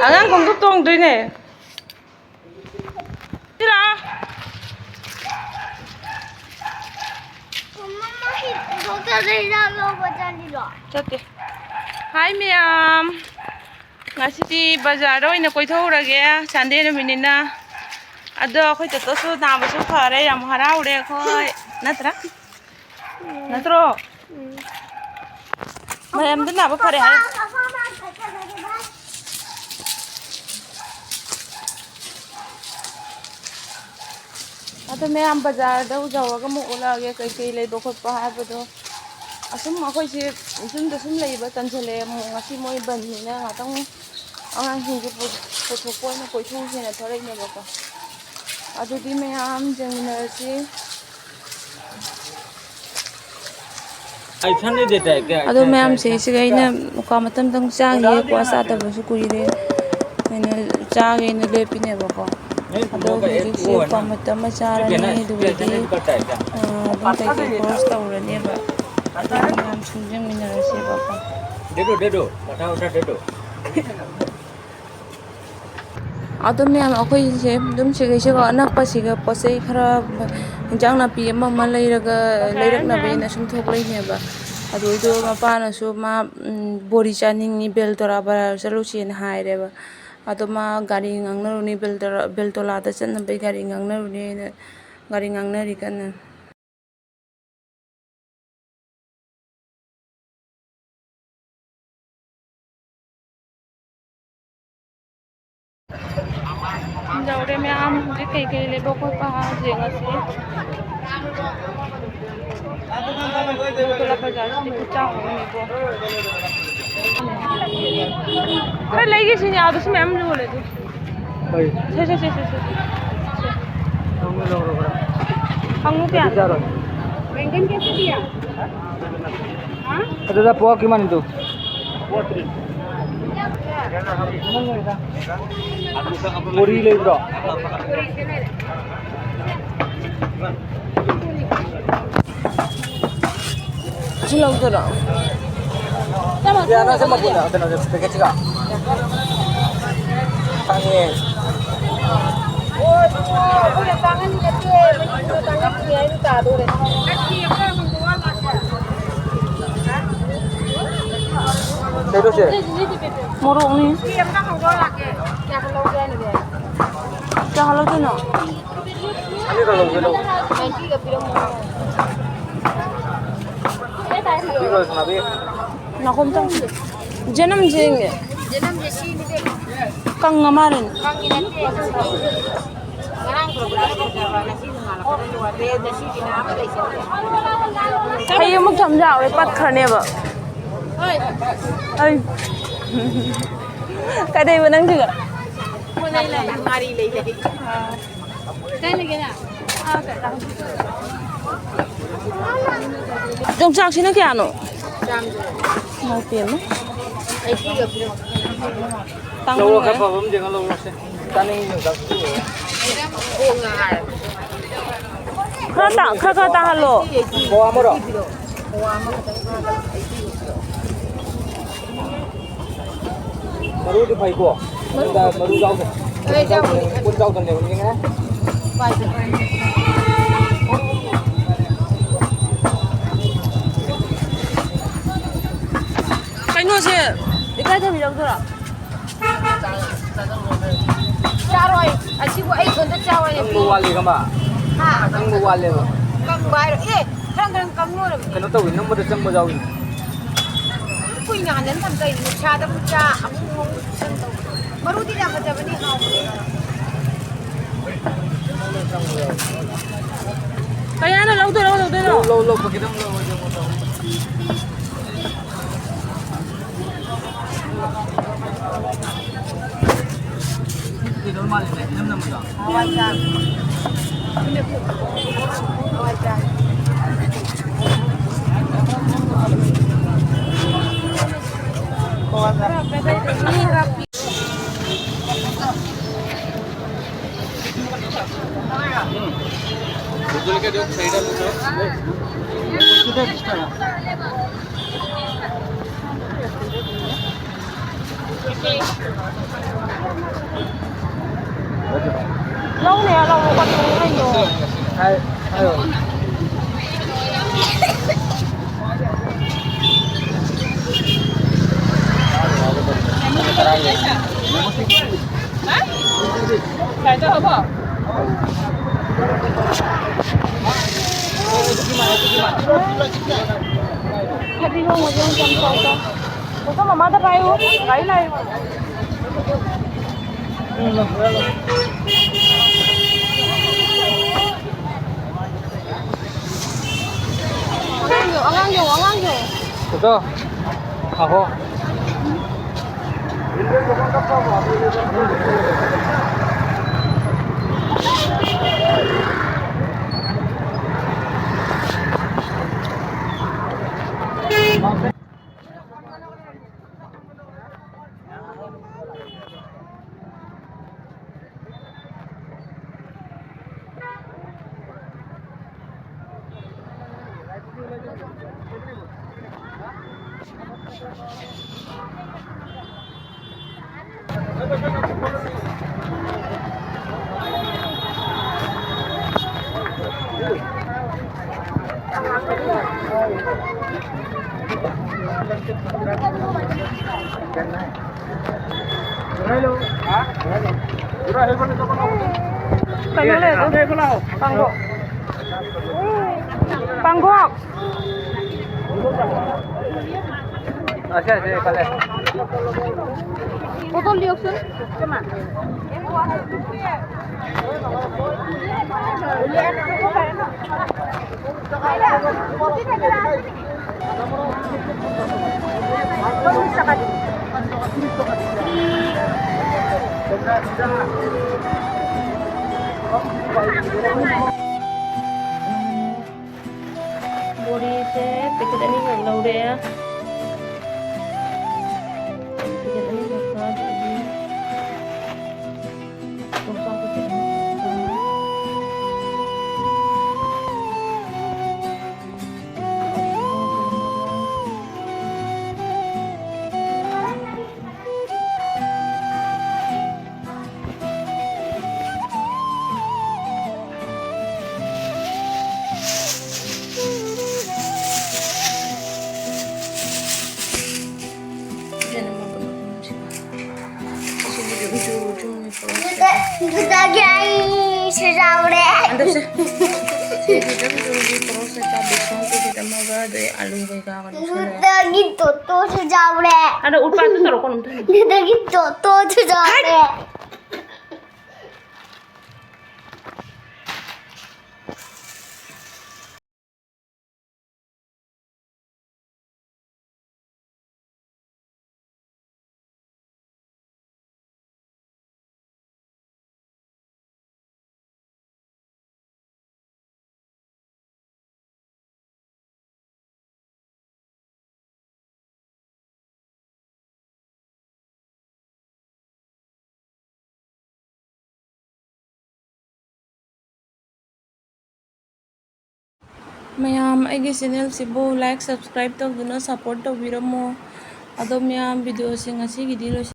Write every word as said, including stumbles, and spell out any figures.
ꯑꯉꯥꯡ ꯈꯣꯡꯎꯞ ꯇꯣꯡꯗꯣꯏꯅꯦ꯫ ꯁꯤꯂꯥ꯫ ꯆꯠꯇꯦ꯫ ꯍꯥꯏ ꯃꯌꯥꯝ, ꯉꯁꯤꯗꯤ ꯕꯖꯥꯔꯗ ꯑꯣꯏꯅ ꯀꯣꯏꯊꯣꯛꯎꯔꯒꯦ, ꯁꯟꯗꯦ ꯅꯨꯃꯤꯠꯅꯤꯅ꯫ ꯑꯗꯣ ꯑꯩꯈꯣꯏ ꯇꯣꯇꯣꯁꯨ ꯅꯥꯕꯁꯨ ꯐꯔꯦ, ꯌꯥꯝ ꯍꯔꯥꯎꯔꯦ ꯑꯩꯈꯣꯏ꯫ ꯅꯠꯇ꯭ꯔꯥ? ꯅꯠꯇ꯭ꯔꯣ? ꯃꯌꯥꯝꯗ ꯅꯥꯕ ꯐꯔꯦ ꯍꯥꯏ꯫ ꯑꯗꯣ ꯃꯌꯥꯝ ꯕꯖꯥꯔꯗ ꯌꯧꯔꯒ ꯑꯃꯨꯛ ꯎꯠꯂꯛꯑꯒꯦ ꯀꯩꯀꯩ ꯂꯩꯕ ꯈꯣꯠꯄ ꯍꯥꯏꯕꯗꯣ꯫ ꯑꯁꯨꯝ ꯑꯩꯈꯣꯏꯁꯦ ꯌꯨꯝꯗ ꯁꯨꯝ ꯂꯩꯕ ꯇꯟꯁꯤꯜꯂꯛꯑꯦ꯫ ꯑꯃꯨꯛ ꯉꯁꯤ ꯃꯣꯏ ꯕꯟꯅꯤꯅ ꯉꯥꯛꯇꯪ ꯑꯉꯥꯡꯁꯤꯡꯁꯦ ꯄꯨ-, ꯄꯨꯊꯣꯛꯄ ꯑꯣꯏꯅ ꯀꯣꯏꯊꯣꯛꯎꯁꯦꯅ ꯊꯣꯛꯂꯛꯏꯅꯦꯕꯀꯣ꯫ ꯑꯗꯨꯗꯤ ꯃꯌꯥꯝ ꯌꯦꯡꯃꯤꯟꯅꯔꯁꯤ꯫ ꯑꯗꯣ ꯃꯌꯥꯝꯁꯦ ꯁꯤꯒ ꯑꯩꯅ ꯀ꯭ꯋꯥ ꯃꯇꯝꯗꯪ ꯆꯥꯈꯤꯌꯦ, ꯀ꯭ꯋꯥ ꯆꯥꯗꯕꯁꯨ ꯀꯨꯏꯔꯦ꯫ ꯑꯩꯅ ꯆꯥꯒꯦꯅ ꯂꯦꯞꯄꯤꯅꯦꯕꯀꯣ꯫ ꯑꯗꯣ ꯍꯧꯖꯤꯛꯁꯦ ꯀ꯭ꯋꯥ ꯃꯇꯝ ꯑꯃ ꯆꯥꯔꯅꯤ, ꯑꯗꯨꯒꯗꯤ, ꯑ, ꯑꯗꯨꯝ ꯀꯩꯀꯩ ꯈꯣꯔꯁ ꯇꯧꯔꯅꯦꯕ꯫ ꯑꯗꯨꯅ ꯃꯌꯥꯝ ꯁꯨꯝ ꯌꯦꯡꯃꯤꯟꯅꯔꯁꯦꯕꯀꯣ꯫ ꯑꯗꯣ ꯃꯌꯥꯝ, ꯑꯩꯈꯣꯏꯁꯦ ꯑꯗꯨꯝ ꯁꯤꯒꯩꯁꯤꯒ ꯑꯅꯛꯄꯁꯤꯒ ꯄꯣꯠ ꯆꯩ ꯈꯔ, ꯏꯟꯖꯥꯡ ꯅꯥꯄꯤ ꯑꯃ ꯑꯃ ꯂꯩꯔꯒ, ꯂꯩꯔꯛꯅꯕꯅ ꯁꯨꯝ ꯊꯣꯛꯂꯛꯏꯅꯦꯕ꯫ ꯑꯗꯨꯏꯗꯣ ꯃꯄꯥꯅꯁꯨ ꯃꯥ, ꯎꯝ, ꯕꯣꯔꯤ ꯆꯥꯅꯤꯡꯉꯤ, ꯕꯦꯜꯇꯣꯔꯥ ꯕꯖꯥꯔ ꯆꯠꯂꯨꯁꯦꯅ ꯍꯥꯏꯔꯦꯕ꯫ ꯑꯗꯣ ꯃꯥ ꯒꯥꯔꯤ ꯉꯥꯡꯅꯔꯨꯅꯤ, ꯕꯦꯜꯇꯣꯔꯥ-, ꯕꯦꯜꯇꯣꯂꯥꯗ ꯆꯠꯅꯕꯩ ꯒꯥꯔꯤ ꯉꯥꯡꯅꯔꯨꯅꯦꯅ ꯒꯥꯔꯤ ꯉꯥꯡꯅꯔꯤ ꯀꯟꯅ꯫ ꯌꯧꯔꯦ ꯃꯌꯥꯝ, ꯍꯧꯖꯤꯛ ꯀꯩꯀꯩ ꯂꯩꯕ ꯈꯣꯠꯄ ꯌꯦꯡꯉꯁꯤ꯫ ꯕꯦꯜꯇꯣꯂꯥ ꯕꯖꯥꯔꯁꯤꯗꯤ ꯈꯨꯠꯆꯥꯎ ꯑꯃꯅꯤꯀꯣ꯫ ꯈꯔ ꯂꯩꯒꯦ ꯁꯤꯅꯦ, ꯑꯥꯗꯁꯨ ꯃꯌꯥꯝ ꯌꯣꯜꯂꯦ ꯑꯗꯨ꯫ ꯀꯔꯤ? ꯁꯦ, ꯁꯦ, ꯁꯦ, ꯁꯦ, ꯁꯦ꯫ ꯅꯪꯅ ꯂꯧꯔꯣ ꯈꯔ꯫ ꯍꯪꯉꯨ ꯀꯌꯥ? ꯑꯗꯨ ꯆꯥꯔꯣꯏ꯫ ꯑꯗꯨꯗ ꯄꯣꯛꯀꯤ ꯃꯅꯤꯗꯨ꯫ ꯕꯣꯔꯤ ꯂꯩꯕ꯭ꯔꯣ? ꯁꯤ ꯂꯧꯗꯣꯏꯔꯣ? ꯌꯥꯅꯁꯦ ꯃꯄꯨꯟꯗ ꯀꯩꯅꯣꯁꯦ ꯄꯦꯀꯦꯠꯁꯤꯒ꯫ ꯇꯥꯡꯉꯦ꯫ ꯑꯣ, ꯏꯕꯨꯡꯉꯣ, ꯑꯩꯈꯣꯏꯅ ꯇꯥꯡꯍꯟꯕ ꯅꯠꯇꯦ, ꯃꯅꯤꯄꯨꯔꯅ ꯇꯥꯡꯍꯟꯕꯅꯦ ꯍꯥꯏꯗꯣ ꯇꯥꯗꯣꯔꯦ꯫ ꯀꯩꯅꯣꯁꯦ? ꯃꯣꯔꯣꯛꯅꯤ꯫ ꯀꯌꯥ ꯂꯧꯒꯦ ꯍꯥꯏꯅꯣ? ꯀꯌꯥ ꯂꯧꯗꯣꯏꯅꯣ? ꯑꯅꯤꯈꯛ ꯂꯧꯒꯦ, ꯂꯧ꯫ ꯅꯥꯏꯟꯇꯤꯒ ꯄꯤꯔꯝꯃꯣ꯫ ꯅꯥꯈꯣꯝ ꯆꯪ-, ꯖꯅꯝꯁꯦ ꯌꯦꯡꯒꯦ꯫ ꯖꯅꯝꯁꯦ ꯁꯤꯅꯤ ꯏꯕꯦꯝꯃ꯫ ꯀꯪꯉ ꯃꯥꯜꯂꯦꯅꯦ꯫ ꯀꯪꯉꯤ ꯅꯠꯇꯦ꯫ ꯉꯔꯥꯡ ꯄꯨꯔꯛꯄꯗꯨꯅ ꯐꯖꯕ, ꯉꯁꯤ ꯅꯣꯡꯉꯥꯜꯂꯛꯄꯗ ꯂꯣꯏꯔꯦ, ꯉꯁꯤꯗꯤꯅ ꯑꯃ ꯂꯩꯁꯜꯂꯦ꯫ ꯍꯌꯦꯡꯃꯨꯛ ꯊꯝ ꯌꯥꯔꯣꯏ, ꯄꯠꯈ꯭ꯔꯅꯦꯕ꯫ ꯍꯣꯏ꯫ ꯑꯩ ꯀꯩꯗꯧꯕ ꯅꯪꯁꯤꯒ? ꯉꯥꯔꯤ ꯂꯩ, ꯉꯥꯔꯤ ꯂꯩ, ꯂꯩ꯫ ꯀꯥꯏ ꯂꯩꯒꯦ ꯅꯪ? ꯑꯥ, ꯀꯩ-, ꯌꯣꯡꯆꯥꯛꯁꯤꯅ ꯀꯌꯥꯅꯣ? ꯆꯥꯝꯗ꯫ ꯏꯃꯥꯏ ꯄꯦꯝꯃ꯫ ꯑꯩꯠꯇꯤꯒ ꯄꯤꯔꯛꯑꯣ꯫ ꯇꯥꯡꯃꯟꯈ꯭ꯔꯦ꯫ ꯂꯧꯔꯣ, ꯈꯔ ꯐꯕ ꯑꯃ ꯌꯦꯡꯉ ꯂꯧꯔꯣꯁꯦ꯫ ꯆꯥꯅꯤꯡꯉꯤ ꯌꯣꯡꯆꯥꯛ꯫ ꯑꯣ, ꯉꯥꯏ꯫ ꯈꯔ ꯇꯥ-, ꯈꯔ, ꯈꯔ ꯇꯥꯍꯜꯂꯣ꯫ Eighty, eighty. ꯄꯋꯥ ꯑꯃꯔꯣ? ꯄꯤꯔꯛꯑꯣ꯫ ꯄꯋꯥ ꯑꯃꯈꯛꯇꯪ ꯈꯔ ꯑꯩꯠꯇꯤꯒ ꯄꯤꯔꯛꯑꯣ꯫ ꯃꯔꯨꯗꯤ ꯐꯩꯀꯣ? ꯃꯔꯨ ꯃꯔꯨ ꯌꯥꯎꯗꯦ꯫ ꯑꯦ, ꯌꯥꯎꯗꯦ꯫ ꯄꯨꯟ ꯌꯥꯎꯗꯕꯅꯦꯕ, ꯌꯦꯡꯉꯦ꯫ ꯄꯥꯏꯁꯦ꯫ ꯀꯩꯅꯣꯁꯦ, ꯏꯀꯥꯏꯊꯕꯤ ꯂꯧꯗꯣꯏꯔꯣ? ꯆꯥꯔꯣꯏ꯫ ꯑꯁꯤꯕꯨ ꯑꯩ ꯏꯊꯟꯇ ꯆꯥꯎ ꯍꯥꯏꯅ ꯅꯪꯕꯨ ꯄꯤ꯫ ꯋꯥꯠꯂꯤꯔꯃ? ꯍꯥ? ꯅꯪꯕꯨ ꯋꯥꯠꯂꯦꯕ? ꯀꯪꯕ ꯍꯥꯏꯔꯣ? ꯑꯦ, ꯈꯔ ꯈꯔ ꯀꯪ ꯂꯣꯏꯔꯕꯅꯦ꯫ ꯀꯩꯅꯣ ꯇꯧꯋꯤ, ꯅꯝꯕꯗ ꯆꯪꯕ ꯌꯥꯎꯏ꯫ ꯀꯨꯏꯅ ꯍꯥꯟꯖꯟ ꯊꯝ ꯀꯩꯅꯣ? ꯅꯨꯡꯁꯥꯗ ꯑꯃꯨꯛ ꯆꯥ, ꯑꯃꯨꯛ ꯉꯧ, ꯑꯃꯨꯛ ꯆꯪ ꯇꯧꯕ꯫ ꯃꯔꯨꯗꯤ ꯌꯥꯝ ꯐꯖꯕꯅꯤ, ꯍꯥꯎꯕꯅꯤ꯫ ꯀꯌꯥꯅ ꯂꯧꯗꯣꯏꯅꯣ, ꯂꯧꯗꯣꯏꯅꯣ? ꯂꯧ, ꯂꯧ, ꯂꯧ, ꯈꯤꯇꯪ ꯂꯧ, ꯍꯧꯖꯤꯛ ꯑꯃꯨꯛ ꯇꯧ꯫ ꯀꯩꯗꯧꯔ ꯃꯥꯜꯂꯦ, ꯏꯅꯝ ꯅꯝꯕꯗꯣ? ꯍꯋꯥꯏꯖꯥꯔ꯫ ꯍꯋꯥꯏꯖꯥꯔ꯫ ꯂꯧꯅꯦ, ꯂꯧꯔꯣ, ꯀꯔꯤꯅꯣ ꯀꯩꯅꯣ? ꯍꯥꯏ, ꯍꯥꯏꯌꯣ꯫ ꯍꯥ? ꯀꯥꯏꯗ ꯍꯕ? ꯐꯗꯤꯒꯣꯝ ꯃꯌꯥꯝ ꯌꯥꯝ ꯆꯥꯎ ꯆꯥꯎ꯫ ꯄꯨꯈꯝ ꯑꯃꯗ ꯄꯥꯏꯌꯨ, ꯒꯥꯔꯤ ꯂꯥꯛꯑꯦ꯫ ꯑꯉꯥꯡ ꯌꯦꯡꯉꯣ, ꯑꯉꯥꯡ ꯌꯦꯡꯉꯣ, ꯑꯉꯥꯡ ꯌꯦꯡꯉꯣ꯫ ꯏꯗꯣ, ꯑꯍꯣ꯫ ꯀꯩꯅꯣ ꯂꯩ ꯑꯗꯨ꯫ ꯄꯥꯡꯒꯣ꯫ ꯄꯥꯡꯒꯣ꯫ ꯑꯁꯦ, ꯑꯁꯦ, ꯈꯜꯂꯦ꯫ ꯕꯣꯇꯜꯗꯤ ꯌꯣꯛꯁꯟ꯫ ꯕꯣꯔꯤꯁꯦ ꯄꯦꯀꯦꯠ ꯑꯅꯤꯈꯛ ꯂꯧꯔꯦ꯫ ꯄꯦꯀꯦꯠ ꯑꯅꯤꯈꯛꯀ ꯑꯗꯒꯤ ꯌꯣꯡꯆꯥꯛ ꯄꯦꯀꯦꯠ ꯑꯃꯈꯛꯀ꯫ ꯑꯗꯨꯗ-, ꯑꯗꯨꯗꯒꯤ ꯑꯩ ꯁꯤꯖꯥꯎꯔꯦ꯫ ꯍꯟꯗꯛꯁꯦ꯫ ꯁꯤꯁꯤꯗ ꯍꯧꯖꯤꯛ ꯄꯣꯔꯣꯛ ꯁꯦꯠꯄ ꯕꯦꯁꯣꯟ ꯄꯦꯀꯦꯠ ꯑꯃꯒ, ꯑꯗꯩ ꯑꯂꯨ ꯀꯩꯀꯥꯒ ꯂꯣꯏꯁꯜꯂꯦ꯫ ꯑꯗꯨꯗꯒꯤ ꯇꯣꯇꯣ ꯁꯤꯖꯥꯎꯔꯦ꯫ ꯑꯗꯣ ꯎꯠꯄꯥꯠꯇꯣ ꯇꯧꯔꯛꯀꯅꯨ, ꯃꯨꯊꯠꯂꯨ꯫ ꯑꯗꯨꯗꯒꯤ ꯇꯣꯇꯣ ꯁꯤꯖꯥꯎꯔꯦ꯫ ꯍꯥꯏꯠ! ꯃꯌꯥꯝ ꯑꯩꯒꯤ ꯆꯦꯅꯦꯜꯁꯤꯕꯨ ꯂꯥꯏꯛ, ꯁꯕꯁꯀ꯭ꯔꯥꯏꯕ ꯇꯧꯗꯨꯅ ꯁꯞꯄꯣꯔꯠ ꯇꯧꯕꯤꯔꯝꯃꯣ꯫ ꯑꯗꯣ ꯃꯌꯥꯝ, ꯚꯤꯗꯤꯑꯣꯁꯤ ꯉꯁꯤꯒꯤꯗꯤ ꯂꯣꯏꯁꯤꯟ-